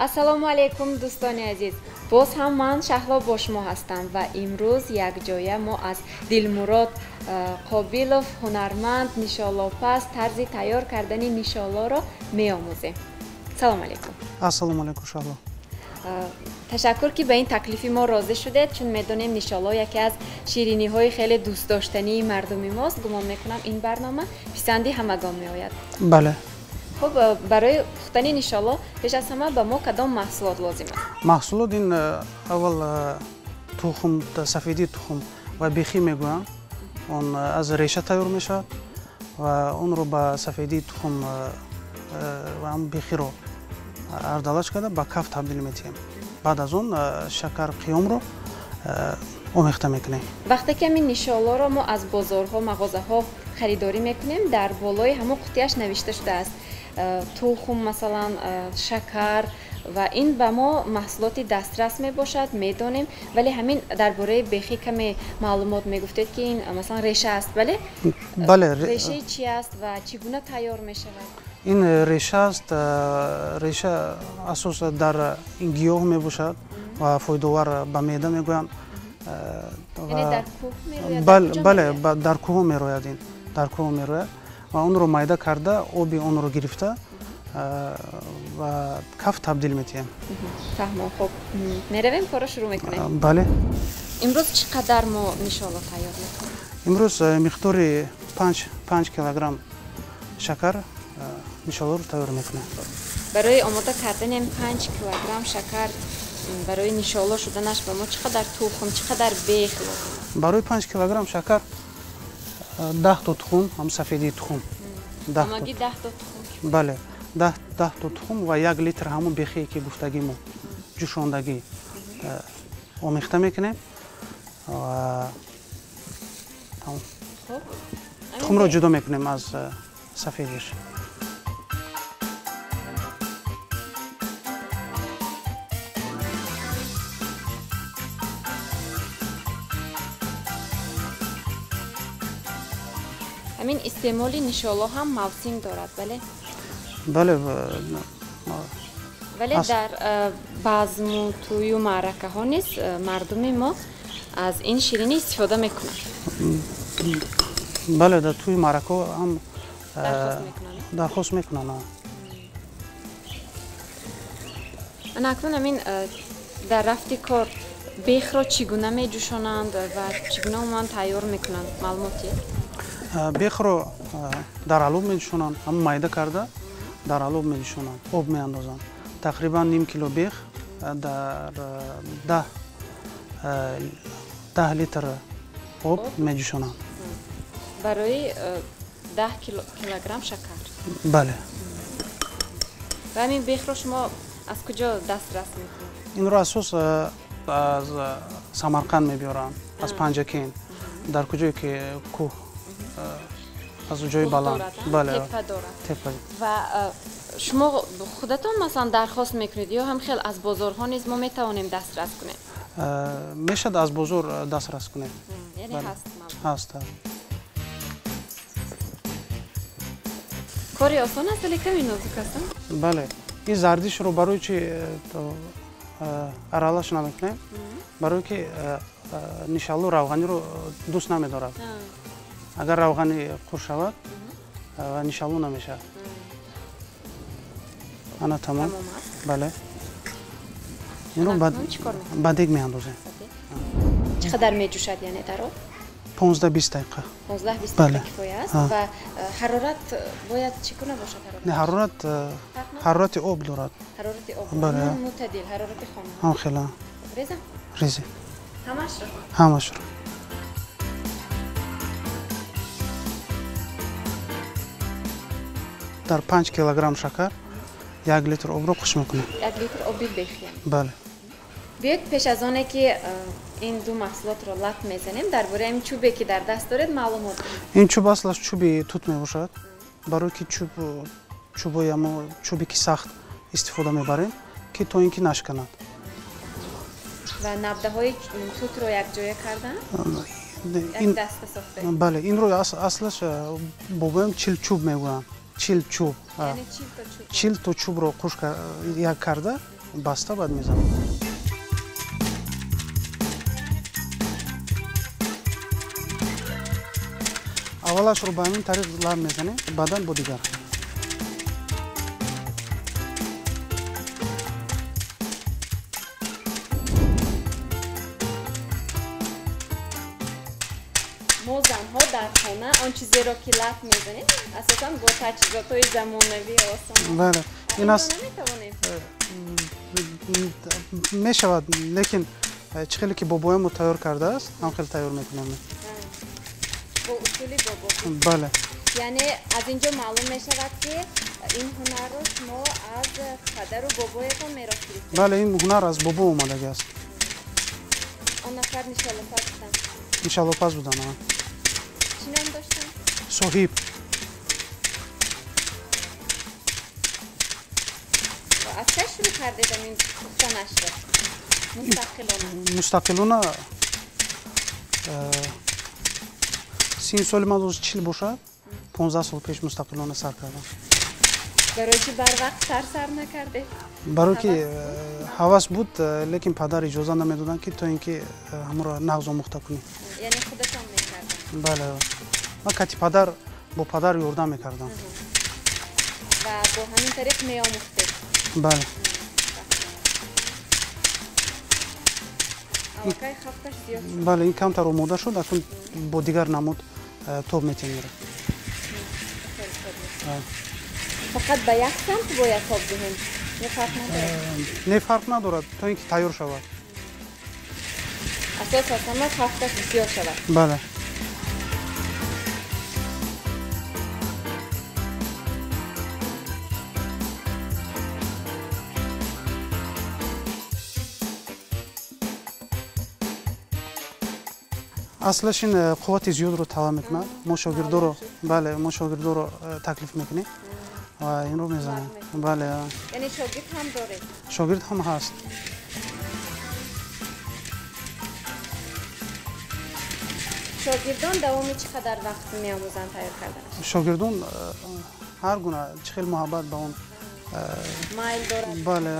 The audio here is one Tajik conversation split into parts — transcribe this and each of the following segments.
Ассалому алайкум, дӯстони азиз. Боз ҳам ман Шаҳло бо шумо ҳастам ва имрӯз якҷоя мо аз Дилмурод Қобилов, ҳунарманд, нишолопаз, тарзи тайёр кардани нишолоро меомӯзем. Салом алайкум. Ассалому алайкум, Шаҳло. Ташаккур, ки ба ин таклифи мо розӣ шудед, чун медонем, нишоло яке аз шириниҳои хеле дӯстдоштании мардуми мост. Гумон мекунам, ин барнома писанди ҳамагон меояд. Бале. Хуб, барои пухтани нишоло пеш аз ҳама ба мо кадом маҳсулот лозим аст? Маҳсулот ин аввал тухм, сафедии тухм ва бехӣ мегӯянд. Он аз реша тайёр мешавад ва онро ба сафедии тухм ва бехиро ардалаш карда, ба каф табдил медиҳем. Баъд аз он шакар, қиёмро омехта мекунем. Вақте ки ҳамин нишолоро мо аз бозорҳо, мағозаҳо харидорӣ мекунем, дар болои ҳамон қутияш навишта шудааст тухм, масалан, шакар, ва ин ба мо маҳсулоти дастрас мебошад, медонем. Вале ҳамин дар бораи бехӣ каме маълумот мегуфтед, ки ин, масалан, реша аст, бале? Бале. Решаи чи аст ва чӣ гуна тайёр мешавад? Ин реша аст. Реша асос дар ин гиёҳ мебошад ва фоидаовар ба меъда мегӯянд. Бале, дар кӯҳҳо мерояд. Ин дар кӯҳҳо мерояд ва онро майда карда, оби онро гирифта ва каф табдил медиҳем. Фаҳмо. Хуб, меравем, корро шурӯъ мекунем. Бале. Имрӯз чӣ қадар мо нишоло тайёр мекунем? Имрӯз миқдори 5 килограмм шакар нишолоро тайёр мекунем. Барои омода кардани 5 килограмм шакар, барои нишоло шуданаш ба мо чӣ қадар тухм, чӣ қадар бех лозим? Барои 5 килограмм шакар 10 то тухм, ҳам сафедии тухм. Ҳамагӣ 10 то тухм? Бале, 10 то тухм ва 1 литр ҳамон бехие, ки гуфтагимо, ҷӯшондагӣ, омехта мекунем ва тухмро ҷудо мекунем аз сафедиш. Ҳамин истеъмоли нишоло ҳам мавсим дорад, бале? Бале. Вале дар базму тӯю маъракаҳо низ мардуми мо аз ин ширинӣ истифода мекунанд. Бале, дар тӯи маъракаҳо ҳам дархост мекунанд. Ана акнун ҳамин дар рафти кор бехро чӣ гуна меҷӯшонанд ва чӣ гуна умуман тайёр мекунанд, маълумоти? Бехро дар алов меҷӯшонанд, ҳамон майда карда дар алов меҷӯшонанд, об меандозанд. Тақрибан ним кило бех дар 10 литр об меҷӯшонанд. Барои 10 килограмм шакар? Бале. Ва ҳамин бехро шумо аз куҷо дастрас мекунед? Инро асос аз Самарқанд мебиёранд, аз Панҷакент, дар куҷое ки кӯҳ, аз ҷои баланд. Бале, тепа. Ва шумо худатон, масалан, дархост мекунед ё ҳам хел аз бозорҳо низ мо метавонем дастрас кунем? Мешавад, аз бозор дастрас кунем. Яъне ҳаст? Ҳаст. Кори осон аст, вале каме нозук аст. Бале, ин зардишро барои чи аралаш намекунем? Барое ки нишалу равғаниро дӯст намедорад. Агар равғани қур шавад, нишалу намешавад. Ана, тамом. Бале, инро ба дег меандозем. Чӣ қадар меҷӯшад, яъне дар об? 15-20 дақиқа. 15-20 дақиқа кифоя аст. Ва ҳарорат бояд чӣ гуна бошад? Не, ҳарорат, ҳарорати об дорад. Ҳарорати об, мӯътадил, ҳарорати хона. Ҳам хела. Резам? Резе. Ҳамашро? Ҳамашро. Дар 5 килограмм шакар 1 литр обро қуш мекунем. 1 литр оби бехия? Бале. Биёед, пеш аз оне ки ин ду маҳсулотро лат мезанем, дар бораи ин чӯбе, ки дар даст доред, маълумот. Ин чӯб аслаш чӯби тут мебошад. Барое ки чӯб, чӯбои амо чӯбе ки сахт истифода мебарем, ки то ин ки нашканад. Ва навдаҳои тутро якҷоя кардан, як даста сохта? Бале, инро аслаш бобоям чил чӯб мегӯянд, чил чӯб. 40 то чӯбро қуш як карда. Баста баъд мезанам. Аввалашро ба ҳамин тариқ лаб мезанем, баъдан бо дигар. Мо занҳо дар хона он чизеро ки лаб мезанем, асосан бо таҷҳизотҳои замонавӣ осон. Бале, ин аст. Наметавонем. Мешавад, лекин чӣ хеле ки бобоямро тайёр кардааст, ҳам хеле тайёр мекунем. Бо усули бобо. Бале. Яъне аз ин ҷо маълум мешавад, ки ин ҳунарро шумо аз падару бобоятон мерос гирифтед. Бале, ин ҳунар аз бобо омадагӣ аст. Он нафар нишолопаз буданд? Нишолопаз буданд, а. Чӣ ном доштанд? Соҳиб. Аз кай шурӯъ кардед ин пухтанашро? Мустақилона. Мустақилона 30 соли ман рӯз 40 бошад, 15 сол пеш мустақилона сар кардам. Барои чӣ барвақт сар накардед? Барои ки ҳавас буд, лекин падар иҷоза намедоданд, ки то ин ки ҳамонро нағз омӯхта кунӣ. Яъне худатон мекардед? Бале, ман кати падар бо падар ёрдам мекардам. Ва бо ҳамин тариқ меомӯхтед? Бале. Аллакай хафташ зиёд шуд. Бале, ин камтар омода шуд, акнун бо дигар намуд тоб метем. Фақат ба як самт бояд тоб диҳем? Не, фарқ надорад? Не, фарқ надорад, то ин ки тайёр шавад. Асос аз ҳама хафташ бисёр шавад. Бале. Аслаш ин қуввати зиёдро талаб мекунад. Мо шогирдоро, бале, мо шогирдоро таклиф мекунем ва инро мезанем. Бале. Яъне шогирд ҳам доред? Шогирд ҳам ҳаст. Шогирдон давоми чӣ қадар вақт меомӯзанд тайёр карданаш? Шогирдон ҳар гуна чӣ хел муҳаббат ба он майл дорад. Бале.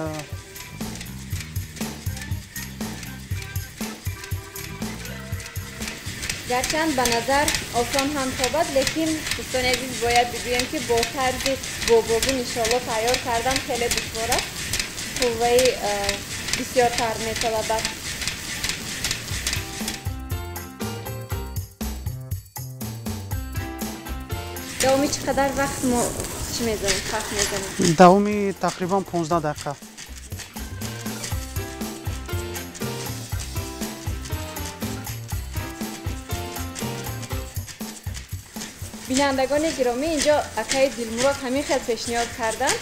Гарчанд ба назар осон ҳам тобад, лекин дӯстони азиз бояд бигӯем, ки бо тарзи бобогӣ нишоло тайёр кардан хеле душвор аст. Қувваи бисёртар металабад. Давоми чӣ қадар вақт мо чӣ мезанем, хафт мезанем? Давоми тақрибан 15 дақиқа. Бинандагони гиромӣ, инҷо акаи Дилмурод ҳамин хел пешниҳод карданд.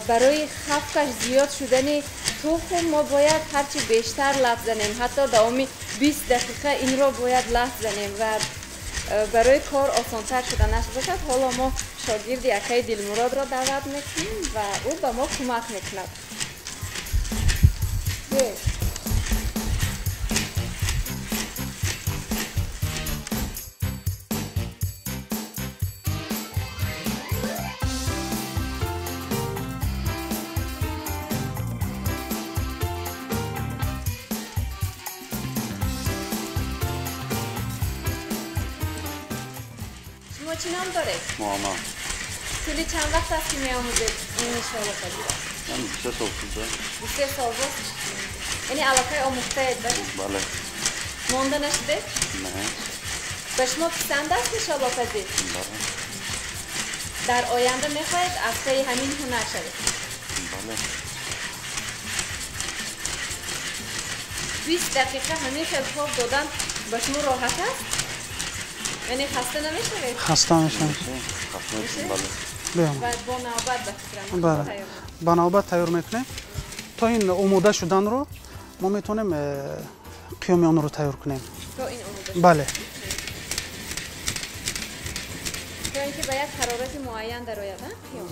Барои хафташ зиёд шудани тухм мо бояд ҳарчи бештар лаф занем, ҳатто давоми 20 дақиқа инро бояд лаф занем ва барои кор осонтар шуданаш бошад. Ҳоло мо шогирди акаи Дилмуродро даъват мекунем ва ӯ ба мо кӯмак мекунад. Чӣ ном доред? Муҳаммад. Тӯли чанд вақт аст, ки меомӯзед ин нишолопазиро? Ман 23 сол шуд. 23 сол боз? Яъне аллакай омӯхтаед, бале? Бале. Монда нашудед? Не. Ба шумо писанд аст нишолопазӣ? Бале. Дар оянда мехоҳед аз пайи ҳамин ҳунар шавед? Бале. 20 дақиқа ҳамин хел тоб додан ба шумо роҳат аст? Яъне хаста намешавед? Хаста мешавам. Хаста мешавам, бале. Ва бо навбат ба фикрам. Бале. Ба навбат тайёр мекунем. То ин омода шуданро мо метавонем қиёми онро тайёр кунем. То ин омода шудан? Бале. То ин ки ба як ҳарорати муайян дарояд, қиём?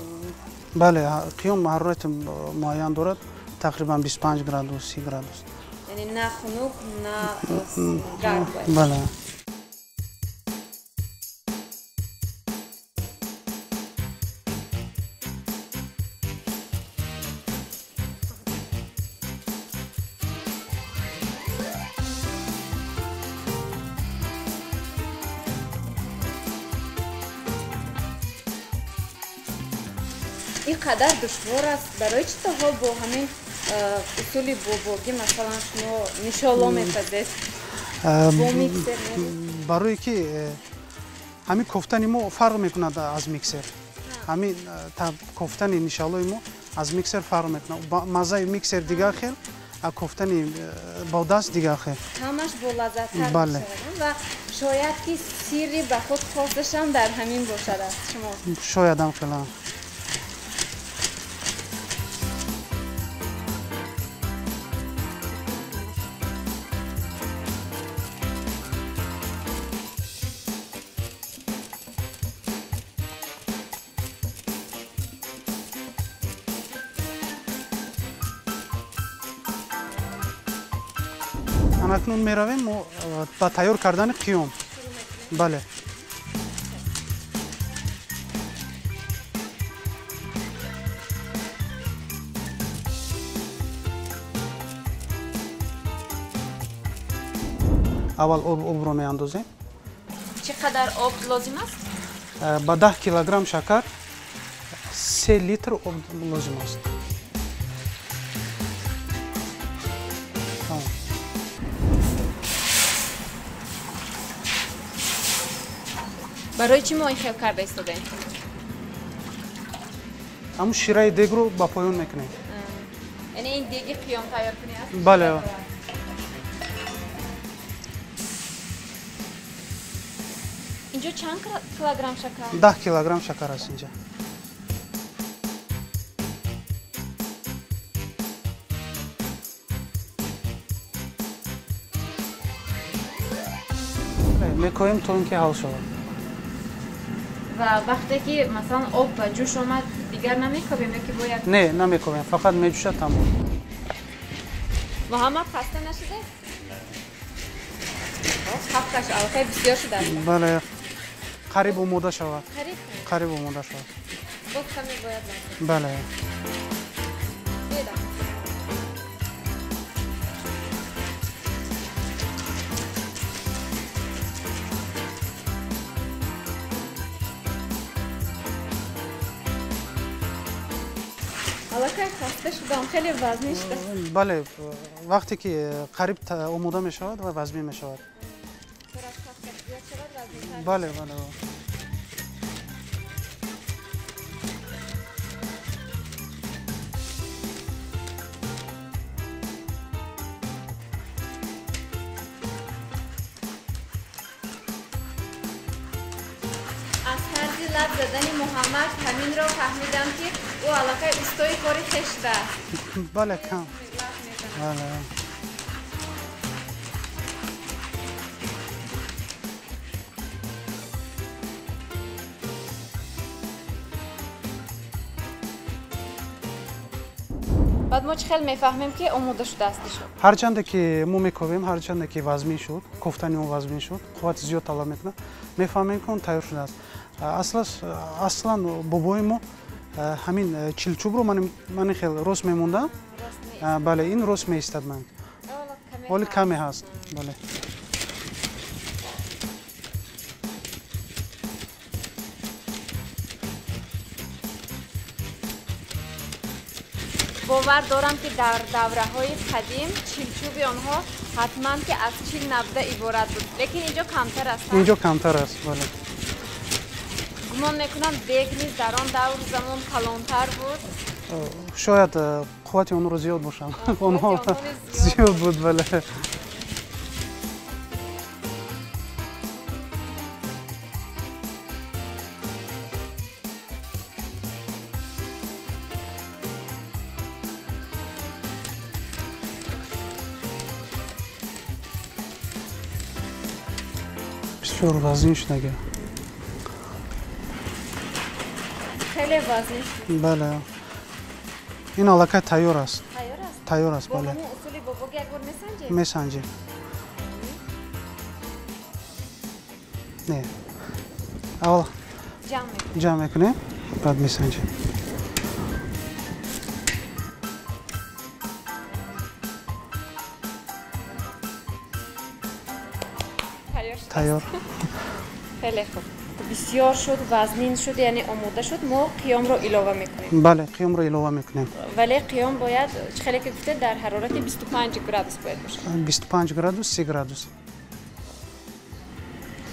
Бале, қиём ҳарорати муайян дорад, тақрибан 25 градус, 30 градус. Яъне на хунук, на гарм бояд. Бале. Ин қадар душвор аст, барои чӣ то ҳол бо ҳамин усули бобогӣ, масалан, шумо нишоло мепазед? Бо миксер? Барое ки ҳамин кофтани мо фарқ мекунад аз миксер. Ҳамин кофтани нишолои мо аз миксер фарқ мекунад. Маззаи миксер дигар хел, а кофтани бо даст дигар хел. Ҳамаш бо лаззаттар мешавад ва шояд ки сирри ба худ хосашам дар ҳамин бошад аст шумо. Шоядам хела. Акнун меравем мо ба тайёр кардани қиём. Бале. Аввал обро меандозем. Чӣ қадар об лозим аст? Ба 10 килограмм шакар 3 литр об лозим аст. Барои чӣ мо ин хел карда истодаем? Ҳамун шираи дегро ба поён мекунем. Яъне ин деги қиём тайёр кунӣ аст? Бале. Инҷо чанд килограмм шакар? 10 килограмм шакар аст инҷа. Мекоҳем то ин ки ҳал шавад. Ва вақте ки масалан об ба ҷӯш омад, дигар намекобем ё ки бояд? Не, намекобем, фақат меҷӯшад, тамом. Муҳаммад, хаста нашудед? Хафташ аллакай бисёр шудааст. Бале, қариб омода шавад. Қариб омода шавад. Боз каме бояд лаззат. Бале. Аллакай хаста шудам, хеле вазнин шуда. Бале, вақте ки қариб омода мешавад ва вазнин мешавад. Бале, бале. Аз тарзи лаб задани Муҳаммад ҳаминро фаҳмидам, ки ӯ аллакай устои кори хеш шудааст. Бале, кам. Бале. Баъд мо чӣ хел мефаҳмем, ки омода шудааст нишон? Ҳарчанде ки мо мекобем, ҳарчанде ки вазмин шуд, кофтани он вазмин шуд, қуввати зиёд талаб мекунад, мефаҳмем, ки он тайёр шудааст. Аслан бобои мо ҳамин чилчӯбро ман хел рост мемондам. Бале, ин рост меистад ман. Ҳоли каме ҳаст. Бале. Бовар дорам, ки дар давраҳои қадим чилчӯби онҳо ҳатман ки аз 40 набда иборат буд, лекин инҷо камтар аст. Инҷо камтар аст, бале. Гумон мекунам, дег низ дар он давру замон калонтар буд. Шояд қуввати онро зиёд бошад. Онҳо зиёд буд, бале. Бисёр вазнин шудаги. Хеле вазнин шуд. Бале. Ин аллакай тайёр аст. Тайёр аст? Тайёр аст, бале. Бо ҳамон усули бобогӣ як бор месанҷем? Месанҷем. Не. Аввал ҷамъ мекунем, баъд месанҷем. Тайёр. Тайёр. Хеле хуб. Бисёр шуд, вазнин шуд, яъне омода шуд, мо қиёмро илова мекунем. Бале, қиёмро илова мекунем. Вале қиём бояд, чӣ хеле ки гуфтед, дар ҳарорати 25 градус бояд бошад. 25 градус, 30 градус.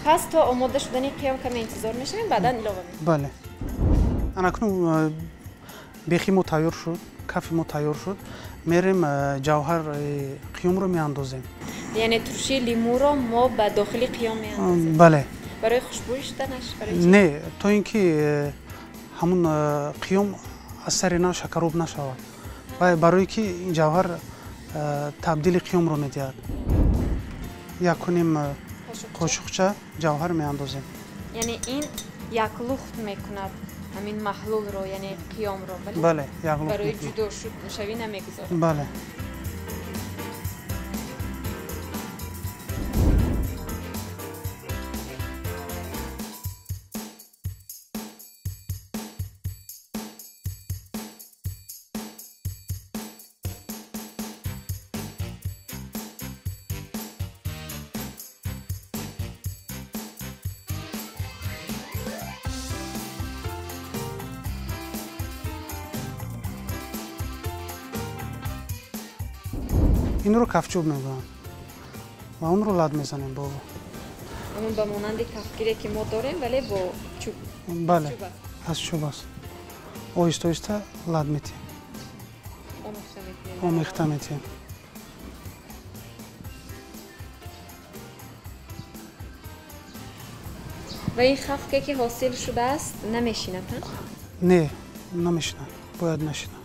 Пас то омода шудани қиём каме интизор мешавем, баъдан илова мекунем. Бале. Анакнун бехи мо тайёр шуд, кафи мо тайёр шуд, мерем ҷавҳар қиёмро меандозем. Яъне туршии лимӯро мо ба дохили қиём меандозем. Бале. Барои хушбӯй шуданаш, барои чӣ? Не, то ин ки ҳамун қиём аз сари нав шакароб нашавад. Ва барои ки ин ҷавҳар табдили қиёмро медиҳад. Якуним қошуқча ҷавҳар меандозем. Яъне ин яклухт мекунад ҳамин маҳлулро, яъне қиёмро, бале? Бале, яклухт. Барои ҷудошавӣ намегузорад. Бале. Инро кафчӯб мегӯянд ва онро лад мезанем бо ҳамон ба монанди кафгире ки мо дорем, вале бо чӯб. Бале, аз чӯб аст. Оҳиста оҳиста лад метиҳем, омехта метиҳем. Ва ин хафке ки ҳосил шудааст намешинад? Не, намешинад, бояд нашинад.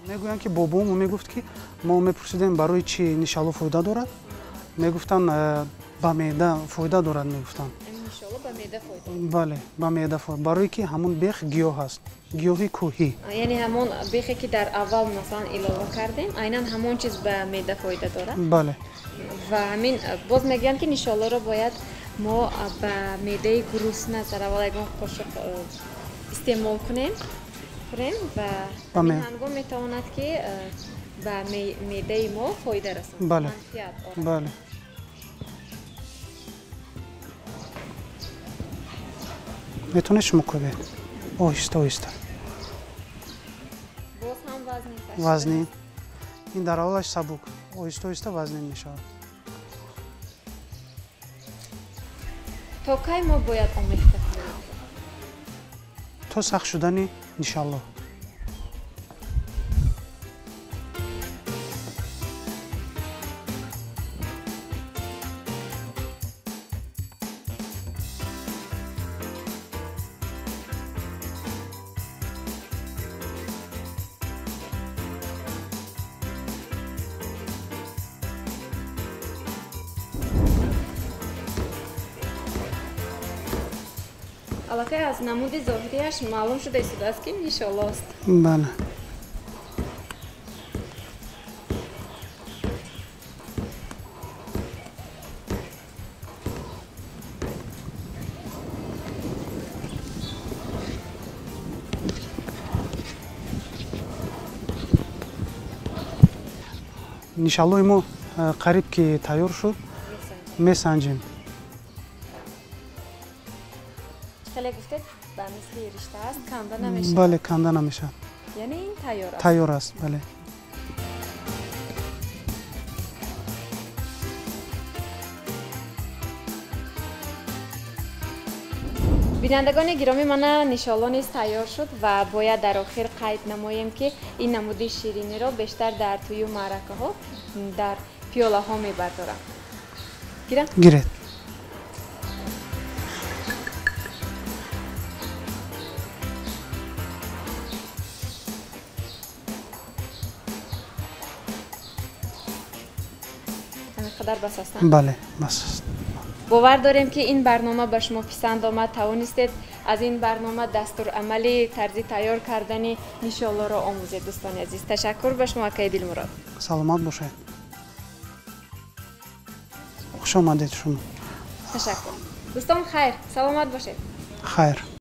Мегӯянд ки бобомо мегуфт ки мо мепурсидем барои чӣ нишало фоида дорад, мегуфтанд ба меъда фоида дорад, мегуфтанд. Бале, ба меъда фоида, барое ки ҳамон бех гиёҳ аст, гиёҳи кӯҳӣ. Яъне ҳамон бехе ки дар аввал масалан илова кардем, айнан ҳамон чиз ба меъда фоида дорад. Бале. Ва ҳамин боз мегӯянд ки нишолоро бояд мо ба меъдаи гурусна дар аввал ягон қошуқ истеъмол кунем, хӯрем ва ҳамин ҳангом метавонад ки ба меъдаи мо фоида расонад. Бале. Бале. Метавонед шумо кӯбед? Оҳиста оҳиста. Боз ҳам вазнин. Вазнин. Ин дар аввалаш сабук. Оҳиста оҳиста вазнин мешавад. То кай мо бояд омехта кунем? То сахт шудани нишало. Аллакай аз намуди зоҳирияш маълум шуда истодааст ки нишолост. Бале. Нишалои мо қариб ки тайёр шуд, месанҷем. Хеле гуфтед ба мисли ришта аст, канда намешавад. Бале, канда намешавад. Яъне ин тайёр аст. Тайёр аст, бале. Бинандагони гиромӣ, мана нишоло низ тайёр шуд ва бояд дар охир қайд намоем ки ин намуди шириниро бештар дар тӯю маъракаҳо дар пиёлаҳо мебардоранд. Гирам? Гиред. Қадар бас аст? Бале, бас аст. Бовар дорем ки ин барнома ба шумо писанд омад. Тавонистед аз ин барнома дастурамали тарзи тайёр кардани нишолоро омӯзед. Дӯстони азиз, ташаккур ба шумо, акаи Дилмурод. Саломат бошед. Хуш омадед шумо. Ташаккур. Дӯстон, хайр, саломат бошед. Хайр.